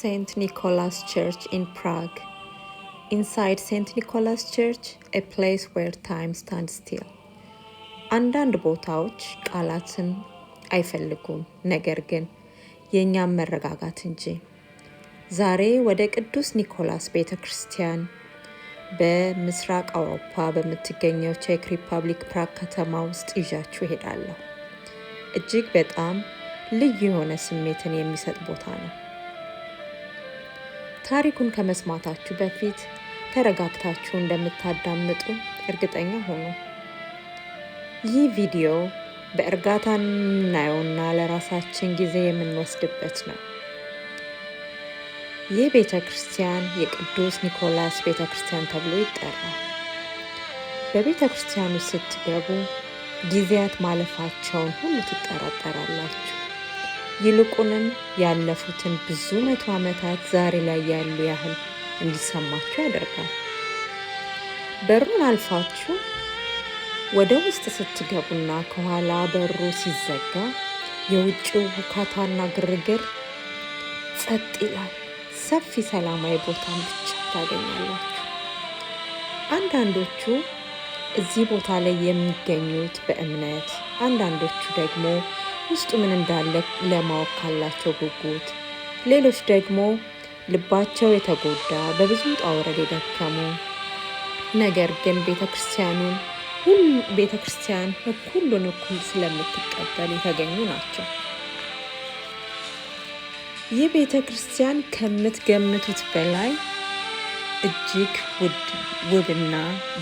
Saint Nicholas Church in Prague. Inside Saint Nicholas Church, a place where time stands still. አንዳንድ ቦታዎች ቃላትን አይፈልጉም፣ ነገር ግን የእኛም መረጋጋት እንጂ። ዛሬ ወደ ቅዱስ ኒኮላስ ቤተ ክርስቲያን በምስራቅ አውሮፓ በምትገኘው ቼክ ሪፐብሊክ ፕራግ ከተማ ውስጥ ይዣችሁ እሄዳለሁ። እጅግ በጣም ልዩ የሆነ ስሜትን የሚሰጥ ቦታ ነው። ታሪኩን ከመስማታችሁ በፊት ተረጋግታችሁ እንደምታዳምጡ እርግጠኛ ሁኑ። ይህ ቪዲዮ በእርጋታ የምናየውና ለራሳችን ጊዜ የምንወስድበት ነው። ይህ ቤተ ክርስቲያን የቅዱስ ኒኮላስ ቤተ ክርስቲያን ተብሎ ይጠራል። በቤተ ክርስቲያኑ ስትገቡ ጊዜያት ማለፋቸውን ሁሉ ትጠራጠራላችሁ። ይልቁንም ያለፉትን ብዙ መቶ ዓመታት ዛሬ ላይ ያሉ ያህል እንዲሰማችሁ ያደርጋል። በሩን አልፋችሁ ወደ ውስጥ ስትገቡና ከኋላ በሩ ሲዘጋ የውጭው ሁካታና ግርግር ጸጥ ይላል። ሰፊ ሰላማዊ ቦታን ብቻ ታገኛላችሁ። አንዳንዶቹ እዚህ ቦታ ላይ የሚገኙት በእምነት፣ አንዳንዶቹ ደግሞ ውስጡ ምን እንዳለ ለማወቅ ካላቸው ጉጉት፣ ሌሎች ደግሞ ልባቸው የተጎዳ፣ በብዙ ውጣ ውረድ የደከሙ፣ ነገር ግን ቤተ ክርስቲያን ሁሉን እኩል ስለምትቀበል የተገኙ ናቸው። ይህ ቤተ ክርስቲያን ከምትገምቱት በላይ እጅግ ውድ፣ ውብና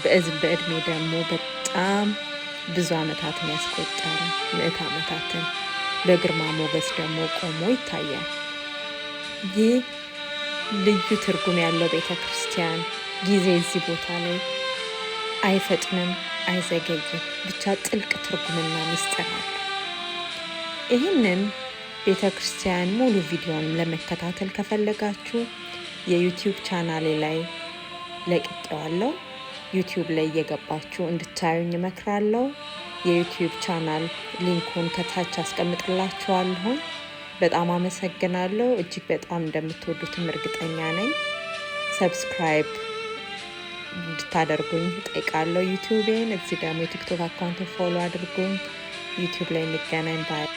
በእድሜ ደግሞ በጣም ብዙ ዓመታትን ያስቆጠረ፣ ምዕት ዓመታትን በግርማ ሞገስ ደግሞ ቆሞ ይታያል። ይህ ልዩ ትርጉም ያለው ቤተ ክርስቲያን ጊዜ እዚህ ቦታ ላይ አይፈጥንም፣ አይዘገይም። ብቻ ጥልቅ ትርጉምና ምስጢር አለው። ይህንን ቤተ ክርስቲያን ሙሉ ቪዲዮን ለመከታተል ከፈለጋችሁ የ YouTube ቻናሌ ላይ ለቅቄዋለሁ። YouTube ላይ እየገባችሁ እንድታዩኝ እመክራለሁ። የ YouTube channel link ኡን ከታች አስቀምጥላችኋለሁኝ። በጣም አመሰግናለሁ። እጅግ በጣም እንደምትወዱትም እርግጠኛ ነኝ። Subscribe እንድታደርጉኝ እጠይቃለሁ YouTube ኤን። እዚህ ደግሞ የ TikTok account follow አድርጉኝ። YouTube ላይ እንገናኝ። Bye.